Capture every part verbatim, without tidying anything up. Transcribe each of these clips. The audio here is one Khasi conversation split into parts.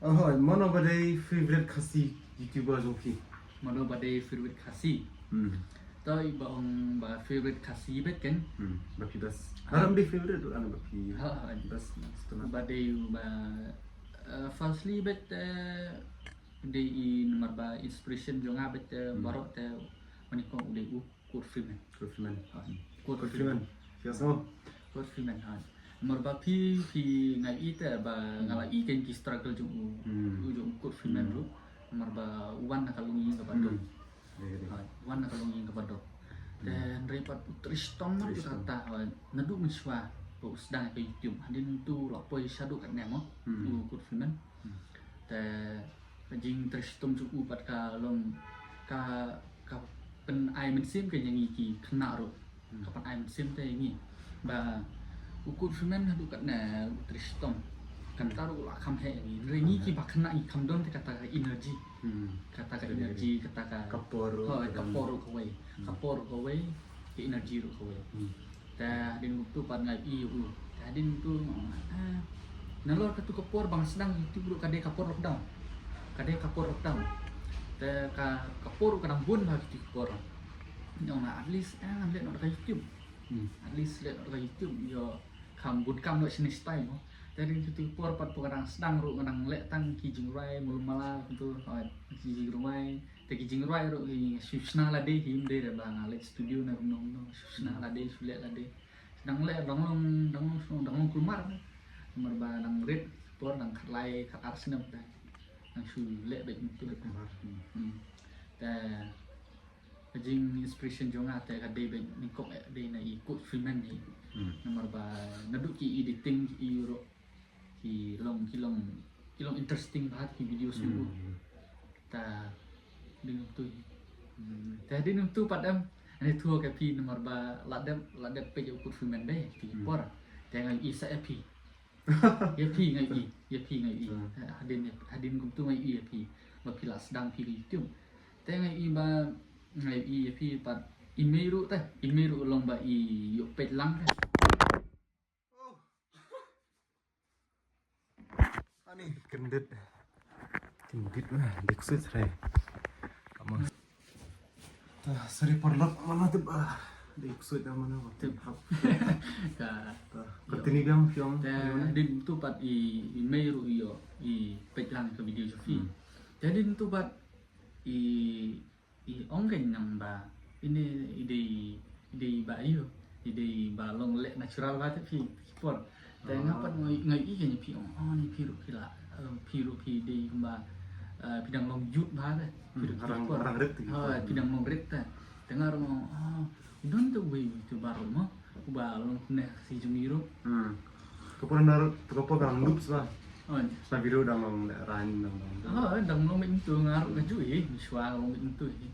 Hoi, mano ba dei favorite Khasi YouTuber jong phi? Mano ba dei favorite Khasi? Hmm. To i ba ong ba favorite Khasi bet kan. Hmm. Ba phi best. Haram dei favorite ruh, ana ba phi. Ha ha. Best. Ba dei ba uh, firstly bet uh, dei i namar ba inspiration jong nga bet uh, hmm. Baroh te mani kong u dei u Kurt Freeman. Kurt Freeman. Ha. Kurt Freeman. Yes no. Kurt Freeman ha. Namar ba phi phi nga i te ba nga la i kan ki struggle jong u. Hmm. U jong Kurt Freeman ruh. Namar ba u wan na ka longïing kaba duk. Hmm. Ha. Wan na ka longïing kaba duk. Te hynrei pat u trei shitom mar kata ha. Naduh mynshuwa ba u sdang ka YouTube. Hadien tu la poi shaduh katne mo. Hmm. U Kurt Freeman. Hmm. Te ka jingtrei shitom jong u pat ka long ka ka pynai mynsiem ka ïa ngi ki khynnah ruh. Hmm. Ka pynai mynsiem te ïa ngi ba u Kurt Freeman haduh katne u trei shitom. Kata ruh la kham heh ïa ngi. Hynrei ngi ki ba khynnah ngi kham don te kata ka energy. Hmm. Kata ka energy, kata ka ka por ruh. Hoi, ka por ruh kawei. Hmm. Ka por ruh kawei, ka energy ruh kawei. Hmm. Te hadien kumtu pat nga ïohi ïa u. Te hadien kumtu nga ong ah, nalor katu ka por ba nga sdang YouTube ruh ka dei ka por lockdown. Ka dei ka por lockdown. Te ka ka por ruh ka dang bun bha katu ka por. Nga ong at least ah ngan leh noh ka YouTube. Hmm. At least leh noh ka YouTube ïoh kham bun kam noh shane shatai mo. Te hadien katu ka por pat pun nga dang sdang ruh nga dang leh tang ki jingrwai mulu mala kumtu. Hoi, ki jingrwai. Te ki jingrwai ruh ki shu shna lade hi ym dei re ba nga leit studio ne kumno kumno, shu shna lade, shu leh lade. Dang leh dang long dang long shu dang long kulmar. Namar ba dang rit por dang khatlai khatar snem te. Dang shu leh beit kumtu. Te ka jing inspiration jong nga te ka dei beit nyngkong eh dei na i Kurt Freeman hi. Hmm. Namar ba naduh ki editing ki ruh ki long ki long ki long interesting bha ki video shu. Hmm. Ta ding tu. Hmm. Ta ding tu pat em. Ani tu ka phi namar ba la dep la dep peit u Kurt Freeman dei ki por. Ta nga i sa ïa phi. Ïa phi nga i, ïa phi nga i. Hmm. Hadien hadien kumtu nga i ïa phi. Ba phi la sdang phi YouTube. Ta nga i ba nga i ïa phi pat i mei ruh ta. I mei ruh long ba i ïoh peit lang ta. Ani kyndit. Kyndit ma dei ksuid srai. Ama. Sorry paralok, mano tip ah dei ksuid mano tip hap. Ka continue biang phi ong. Te dei tu pat i mei ruh ïoh i peit lang ka video jong phi. Te dei tu pat i I ong kein nang ba ine i dei i dei ba ïoh i dei ba long leh natural ba te phi phi por. Te nga pat ngai ngai i kein phi ong oh ni phi ruh phi la phi ruh phi dei kumba phi dang long youth ba te phi ruh phi por. Phi dang long rit te. Te nga ruh ong oh don te wei tu ba ruh mo. Uba long ne si jong i ruh. Hmm. Ka por nar ka por ka long loops ba. Oh. Sa video dang long ran dang long. Oh, dang long mit tu nga ruh ka ju i, shuwa long mit tu i.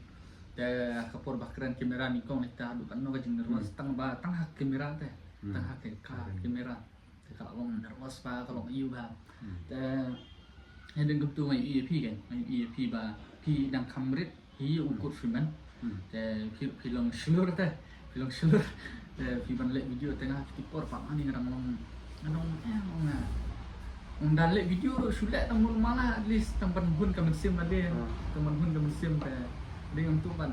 Te ka por ba kren kamera ni kong ni ta du kan no ka jing nervous tang ba tang ha kamera te. Hmm. Tang ha ka kamera. Te ka long nervous ba ka long iu ba. Hmm. Te hynrei kumtu ngai i phi kan, ngai i phi ba phi dang kham rit. Hi u Kurt Freeman. Te phi phi long shlur te. Phi long shlur. Te phi ban leh video te nga ki por pa mani ngarang long ngarang eh long nga. Ong dan leh video ruh shu leh tang mul mala at least tang ban hun ka mynsiem lade. Tang ban hun ka mynsiem te. Dei ngam tu ban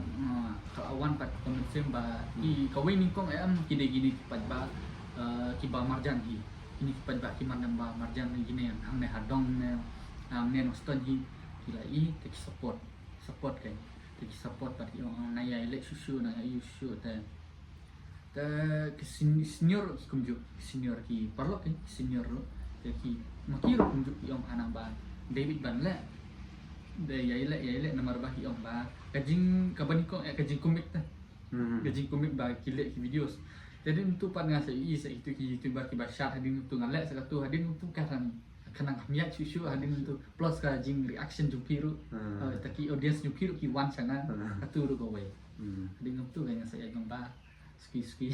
ka awan pat ka mynsiem ba ki kawei nyngkong em ki dei kine ki pat ba ki ba marjan hi. Kine ki pat ba ki man ba marjan hi kine hangne ha dong ne hangne Nongstoiñ hi ki la i te ki support. Support kan. Te ki support pat ki ong na ïa leh shuh shuh na ïa shuh shuh te. Te ki senior ki kumjuh ki senior ki paralok ki senior ruh. Te ki ma ki ruh kumjuh ki ong hanang ba David ban leh. Te ïa leh ïa leh namar ba ki ong ba ka jing ka ban kong eh ka jing commit te. Ka jing commit ba ki leh ki videos. Te dei tu pat nga sa i sa itu ki YouTuber ki ba shad hadien tu nga leh sa ka tu hadien tu ka ran ka nang kham ïaid shuh shuh hadien tu plus ka jing reaction jong phi ruh. Ta ki audience jong phi ruh ki wan sha nga ka tu ruh kawei. Hadien tu ka nga sa ïaid nang ba suki suki.